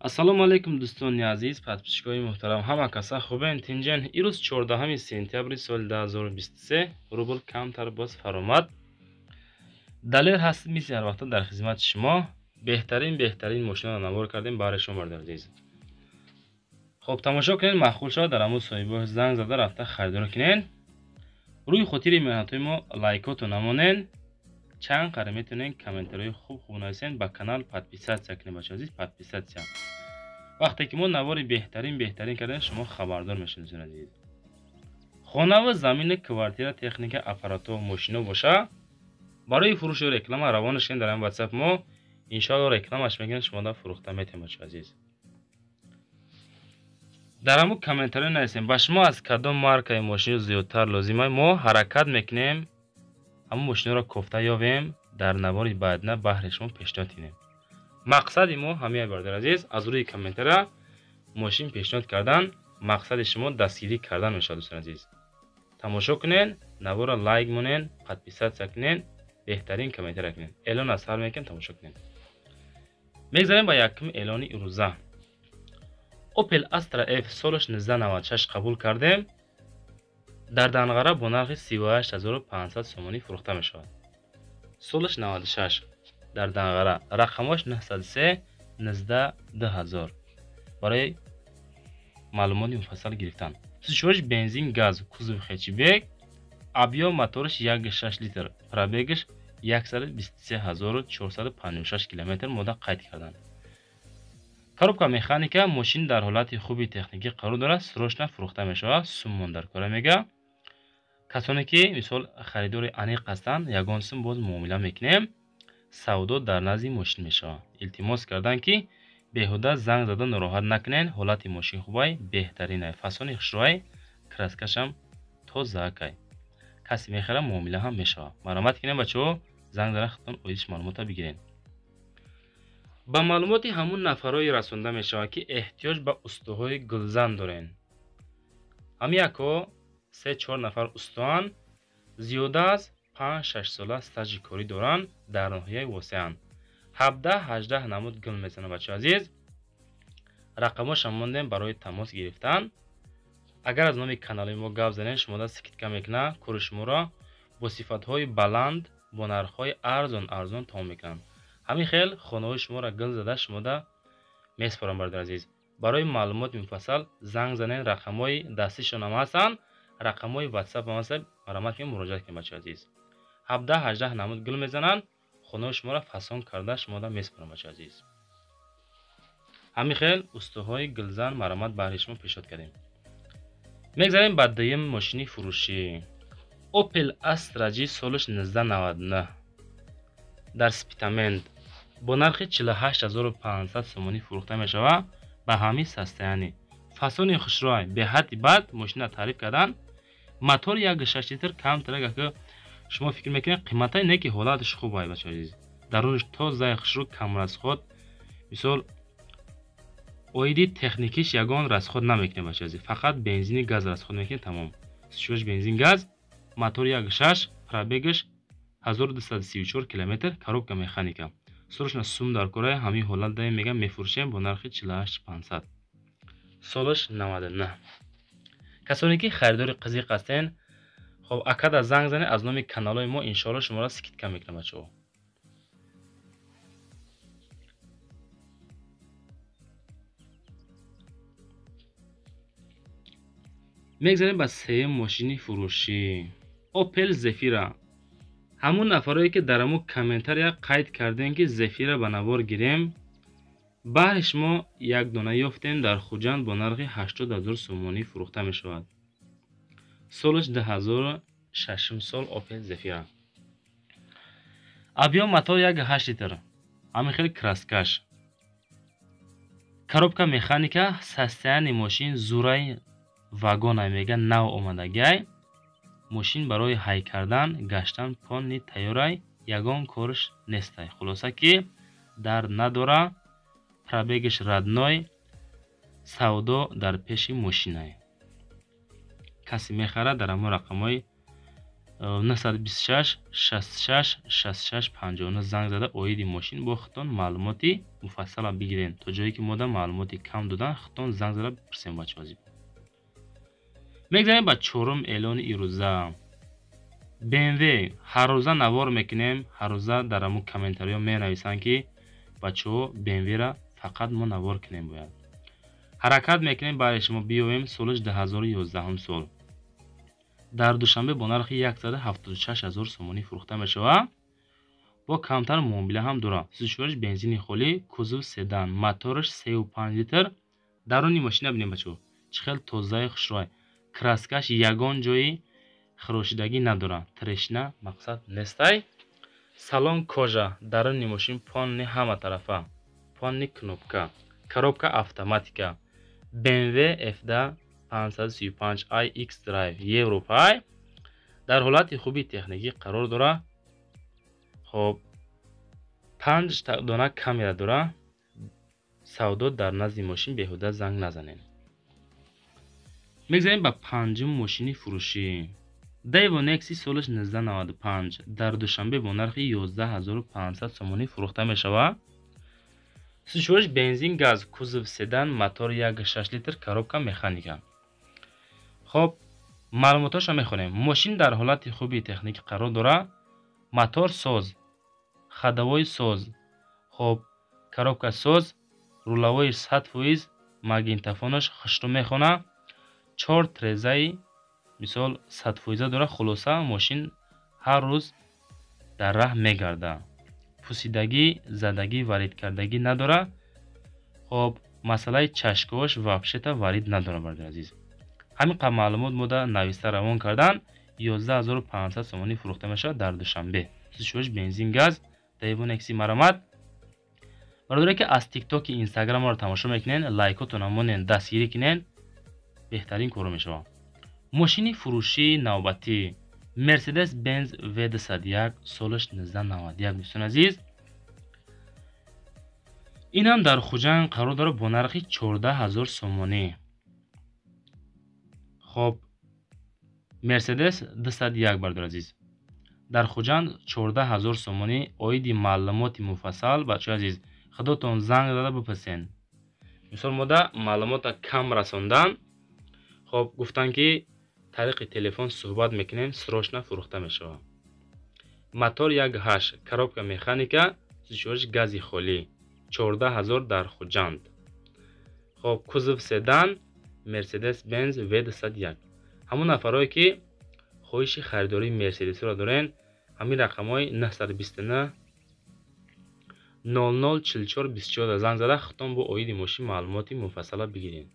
Ассалому алайкум дӯстони азиз, подписчикои муҳтарам, ҳама каса хубен, тинҷен. Ирӯз 14 сентябри соли 2023 рубл камтар боз фаромад. Далер ҳаст мисли ҳар вақта дар хизмати шумо. Беҳтарин мошинаро навор кардем барои шумо бародари азиз. Хоб тамошо кунед, маъқул шавад дар ҳамун соҳибош занг зада рафта харидорӣ кунед. Рӯи хотири меҳнатҳои мо лайкотон намонед. Чанд қадр метавонед комментариҳои хуб хуб нависед, ба канал подписатсия кунед бачаҳо азиз, подписатсия. Вақте ки мо навори беҳтарин кардем, шумо хабардор мешавед дӯстони азиз. Хонаву замини, квартира, техника, аппаратҳо, мошино боша, барои фурӯшу реклама равона шавед дар ҳамин WhatsApp мо. Иншоалло рекламаш мекунем, шумо да фурӯхта метавонед бачаҳо азиз. Дар ҳамун комментариҳо нависем, ба шумо аз кадом маркаи мошино зиёдтар лозим аст. Мо ҳаракат мекунем ҳамун мошиноро кофта ёбем, дар навори баъдина баҳри шумо пешниҳод кунем. Мақсади мо ҳамин бародари азиз, аз рӯи комментария мошин пешниҳод кардан, мақсади шумо дастгирӣ кардан мешавад дӯстони азиз. Тамошо кунед, наворро лайк монед, подписатсия кунед, беҳтарин комментария кунед. Эълон аз сар мекунем, тамошо кунед. Мегзарем ба якуми эълони ирӯза. Opel Astra F солаш 1996 қабул кардем. Дар Данғара бо нархи 38500 сомонӣ фурӯхта мешавад. Солаш 96 дар Данғара, рақамҳош 903 19 2000 барои маълумоти муфассал гирифтан. Сӯзишвориш бензин, газ, кузов хэтчбек, объём мотораш 1,6 литр, пробегаш 123456 километр мода қайд карданд. Коробка механика, мошин дар ҳолати хуби техникӣ қарор дорад, срочно фурӯхта мешавад, суммон дар кора мега. Касоне ки мисол харидори аниқ ҳастанд, ягон сум боз муомила мекунем, савдо дар назди мошин мешавад. Илтимос кардан ки беҳуда занг зада нороҳат накунед, ҳолати мошин хубай, беҳтаринай, фасони хушрӯай, краскашам тозаакай. Касе мехара муомила ҳам мешавад. Марҳамат кунед бачаҳо, занг зада худтон оидиш маълумотро бигиред. Ба маълумоти ҳамун нафарҳое расонда мешавад, ки эҳтиёҷ ба устоҳои гулзан дорен. Ҳамин якҳо 3-4 нафар устоанд, зиёда аз 5-6 сола стажи корӣ доранд, дар ноҳияи Восеанд. 17-18 намуд гул мезананд бачаҳо азиз. Рақамҳошам мондем барои тамос гирифтан. Агар аз номи канали мо гап занед, шумо да скидка мекунад, кори шуморо бо сифатҳои баланд, бо нархҳои арзон арзон тамом мекунанд. Ҳамин хел хонаҳои шуморо гул зада шумода месупорам бародари азиз. Барои маълумоти муфассал занг занед, рақамҳои дастишон ҳам ҳастанд, рақамҳои WhatsApp ҳам ҳастанд, марҳамат кунед муроҷиат кунед бачаҳои азиз. 17-18 намуд гул мезананд, хонаҳои шуморо фасон карда шумода месупорам бачаҳои азиз. Ҳамин хел устоҳои гулзан марҳамат баҳри шумо пешниҳод кардем. Мегзарем ба дуюм мошини фурӯшӣ. Opel Astra G солаш 1999 дар Спитамент бо нархи 48500 сомонӣ фурӯхта мешавад. Ба ҳамин состояние фасони хушрӯай, беҳадди бад мошина таъриф кардан. Мотор 1,6 литр, камтар агар ки шумо фикр мекунед қиматай не ки ҳолаташ хуб ай бачаҳои азиз. Дарунаш тозаи хушрӯ, кам расход, мисол оиди техникиш ягон расход намекунед бачаҳои азиз, фақат бензини газ расход мекунед, тамом. Сӯзишвориш бензин газ, мотор 1,6, пробегаш 1234 километр, коробка механика. Срочно сум дар кораи ҳамин ҳолат даем мегам мефурӯшем бо нархи 48500. Солаш 99. Касоне ки харидори қизиқ ҳастен, хоб акада занг занед, аз номи каналҳои мо иншоалло шуморо скидка мекунам бачаҳо. Мегзарем ба сеюм мошини фурӯшӣ. Opel Zafira. Ҳамун нафарое ки дар ҳамун комментария қайд кардем ки Zafira ба навор гирем, баҳри шумо як дона ёфтем дар Хуҷанд бо нархи 80000 сомонӣ фурӯхта мешавад. Солаш 2006 сол Opel Zafira. Объём мотор 1,8 литр. Ҳамин хел краскаш. Коробка механика, состояние мошин зурай вагона мега нав омадагиай. Мошин барои ҳай кардан, гаштан полни тайёрай, ягон корш нестай. Хулоса ки дард надора, пробегаш родной, савдо дар пеши мошинай. Касе мехарад дар ҳамон рақамҳои 926 66 66 59 занг зада оиди мошин бо худтон маълумоти муфассала бигирен. То ҷое ки мода маълумоти кам додан, худтон занг зада бипурсем, бачаҳо азиз. Мегзарем ба чорум эълони ирӯза. BMW. Ҳаррӯза навор мекунем, ҳаррӯза дар ҳамун комментариҳо менависанд, ки бачаҳо, BMW-ра фақат мо навор кунем бояд. Ҳаракат мекунем барои шумо биёвем. Солаш 2011 сол, дар Душанбе бо нархи 176 ҳазор сомонӣ фурӯхта мешавад. Бо камтар муомила ҳам дорад. Сӯзишвориш бензини холӣ, кузов седан, мотораш 3,5 литр. Даруни мошина бинем, бачаҳо, чӣ хел тозаи хушрӯй, краскаш ягон ҷои хирошидагӣ надорад, трещина мақсад нестай. Салон кожа, даруни мошин полный, ҳама тарафа полный, кнопка, коробка автоматика. BMW F2 535 i xDrive Европай дар ҳолати хуби техникӣ қарор дорад. Хоб, панҷ дона камера дорад. Савдо дар назди мошин, беҳуда занг назанед. Мегзарем ба панҷум мошини фурӯшӣ. Daewoo Nexi, солаш 1995, дар Душанбе бо нархи 11 500 сомонӣ фурӯхта мешавад. Сӯзишвориш бензин, газ, кузов седан, мотор 1,6 литр, коробка механика. Хоб, маълумотҳошро мехонем. Мошин дар ҳолати хуби техникӣ қарор дорад, мотор соз, ходовой соз, хоб, коробка соз, руловой 100%, магнитофонаш хушрӯ мехонад, чор трезаи мисол 100%-а дорад. Хулоса, мошин ҳар рӯз дар раҳ мегардад, пусидагӣ, задагӣ, варидкардагӣ надорад. Хоб, масъалаи чашкош вообще-то варид надорад. Бародари азиз, ҳамин қадр маълумот мода нависта равон кардан. 11 500 сомонӣ фурӯхта мешавад дар Душанбе. Сӯзишвориш бензин, газ, Daewoo Nexi. Маромад, бародаре, ки аз Тиктоки, Инстаграмро тамошо мекунен, лайкотона монен, дастгирӣ кунен, беҳтарин корро мешавад. Мошини фурӯшии навбатӣ Мерседес Бенз В201, солаш 1991. Дӯстони азиз, инам дар Хуҷанд қарор дорад бо нархи 14 ҳазор сомонӣ. Хоб, Мерседес 201, бародари азиз, дар Хуҷанд 14 ҳазор сомонӣ. Оиди маълумоти муфассал, бачаҳои азиз, худотон занг зада бипурсен. Мисол, мода маълумота кам расондан. Хоб, гуфтанд, ки тариқи телефон суҳбат мекунем, срочно фурӯхта мешавад. Мотор 1,8, коробка механика, сӯзишвориш гази холӣ, 14 ҳазор дар Хуҷанд. Хоб, кузов седан, Мерседес Бенз В201. Ҳамон нафарое, ки хоҳиши харидории Мерседесро дорен, ҳамин рақамҳои 929 00 44 24 занг зада, худтон бо оиди мошин маълумоти муфассала бигиред.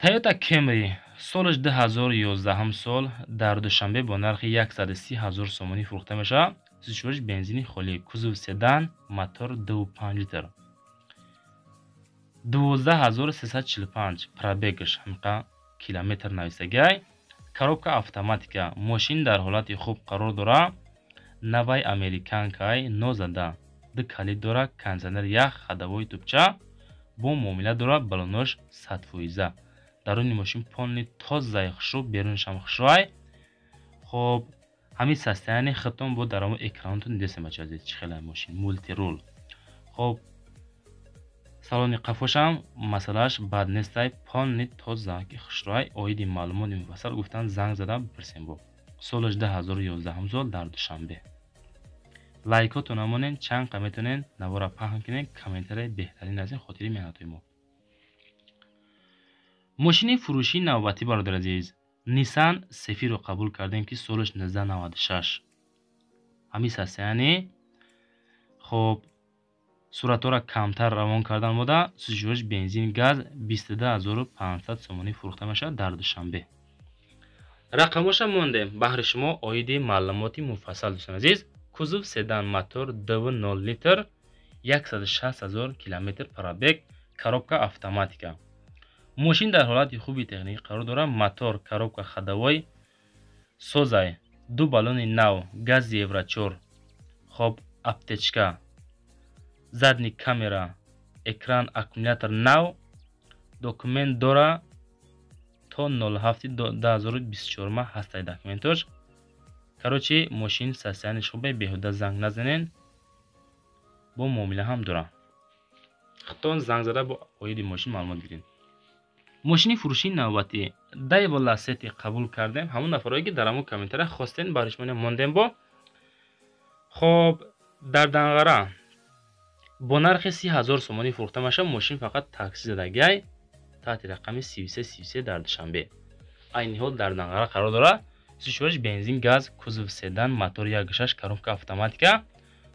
Toyota Camry, солаш 2011 сол, дар Душанбе бо нархи 130 ҳазор сомонӣ фурӯхта мешавад. Сӯзишвориш бензини холӣ, кузов седан, мотор 2,5 литр, 12 345 пробегаш, ҳамқа километр нависагай, коробка автоматика. Мошин дар ҳолати хуб қарор дорад, навай американкай, нозада, ду калид дорад, кондитсионер ях, ходовой тупча, бо муомила дорад, балонош 100%-а. Даруни мошин полный тозаи хушрӯ, берунашам хушрӯай. Хоб, ҳамин состояние худтон бо дар ҳамон экранотон дидесем, бачаҳои азиз, чӣ хеле мошин мультирул. Хоб, салони қафошам масъалааш бад нестай, полный тоза ки хушрӯай. Оиди маълумоти муфассал гуфтан, занг зада бипурсем. Бо солаш 2011 сол, дар Душанбе. Лайкотон монен, чанд қа метавонен навора паҳн кунен, комментарияи беҳтарин аз ин хотири меҳнатҳои мо. Мошини фурӯшии навбатӣ, бародари азиз, Nissan Cefiro қабул кардем, ки солаш 1996, ҳамин состояние. Хоб, суратҳоро камтар равон кардан мода. Сӯзишвориш бензин, газ, 22 500 сомонӣ фурӯхта мешавад дар Душанбе. Рақамоша мондем баҳри шумо оиди маълумоти муфассал, дӯстони азиз. Кузов седан, мотор 2,0 литр, 160 ҳазор километр пробег, коробка автоматика. Мошин дар ҳолати хуби техникӣ қарор дорад, мотор, коробка, ходовой созай, ду баллони нав, гази евро 4. Хоб, аптечка, задний камера, экран, аккумулятор нав, документ дора. То 07/2024 ҳастай документош. Короче, мошин состояние ш хубе, беҳуда занг назанен, бо муомила ҳам дорам. Худтон занг зада бо оиди мошин маълумот гиред. Мошини фурӯшии навбатӣ Daewoo Lacetti қабул кардем. Ҳамон нафарое, ки дар ҳамон комментария хостен, барои шумо мондем. Бо хоб, дар Данғара бо нархи 30 000 сомонӣ фурӯхта мешавад. Мошин фақат такси задагиай, таҳти рақами 3333 дар Душанбе. Айни ҳол дар Данғара қарор дорад. Сушваш бензин, газ, кузов седан, мотор 1,6, коробка автоматика.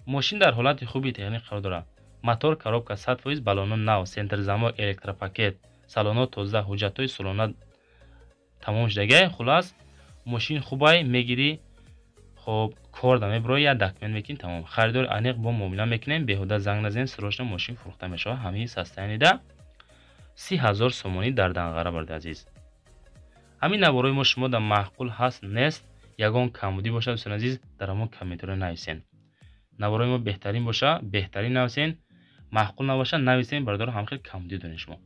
Мошин дар ҳолати хуби техникӣ қарор дорад. Мотор, коробка 100%, баллоно нав, центрзамок, электропакет, салоно тоза, ҳуҷҷатҳои солона тамом шудагиай. Хулас, мошин хубай, мегирӣ, хоб, кор да мебирои, як документ мекунӣ, тамом. Харидори аниқ бо муомила мекунем, беҳуда занг назанед, срочно мошин фурӯхта мешавад. Ҳамин состояние да 30 000 сомонӣ дар Данғара. Бародари азиз, ҳамин наворои мо шумо дар маъқул ҳаст, нест, ягон камбудӣ бошад, дӯстони азиз, дар ҳамон комментариё нависен. Наворои мо беҳтарин боша, беҳтарин нависен, маъқул набоша, нависен. Бародаро, ҳам хел камбудӣ дорем шумо.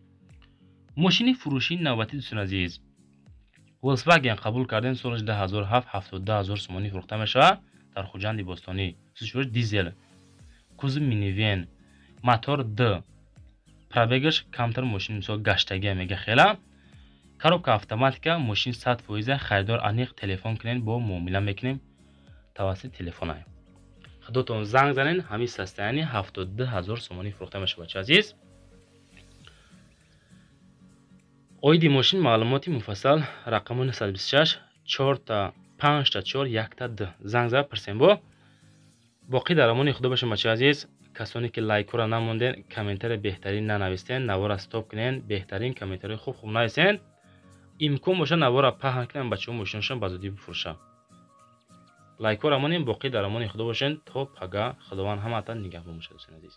Мошини фурӯшии навбатӣ, дӯстони азиз, Volkswagen қабул кардем, солаш 2007, 72 000 сомонӣ фурӯхта мешавад дар Хуҷанди Бостонӣ. Сушвош дизел, кузов минивэн, мотор д, пробег аш камтар, мошин мисол гаштагия мега хела. Коробка автоматика, мошин 100%. Харидор аниқ телефон кунед, бо муомила мекунем тавассути телефона. Худотон занг занед. Ҳамин состояние 72 000 сомонӣ фурӯхта мешавад, бача азиз. Оиди мошин маълумоти муфассал рақами 926 4 5 4 1 д занг зада пурсем. Бо боқӣ дар амони Худо бошем, бачаи азиз. Касоне ки лайкҳоро намонден, комментария беҳтарин нанавистен, навора стоп кунен, беҳтарин комментарияи хуб хуб нависен. Имкон боша, навора паҳн кунен, бачаҳо мошинашон ба зудӣ бифурӯшанд. Лайкҳоро монем, боқӣ дар амони Худо бошен то пага. Худованд ҳамаатон нигаҳбон бошад, дӯстони азиз.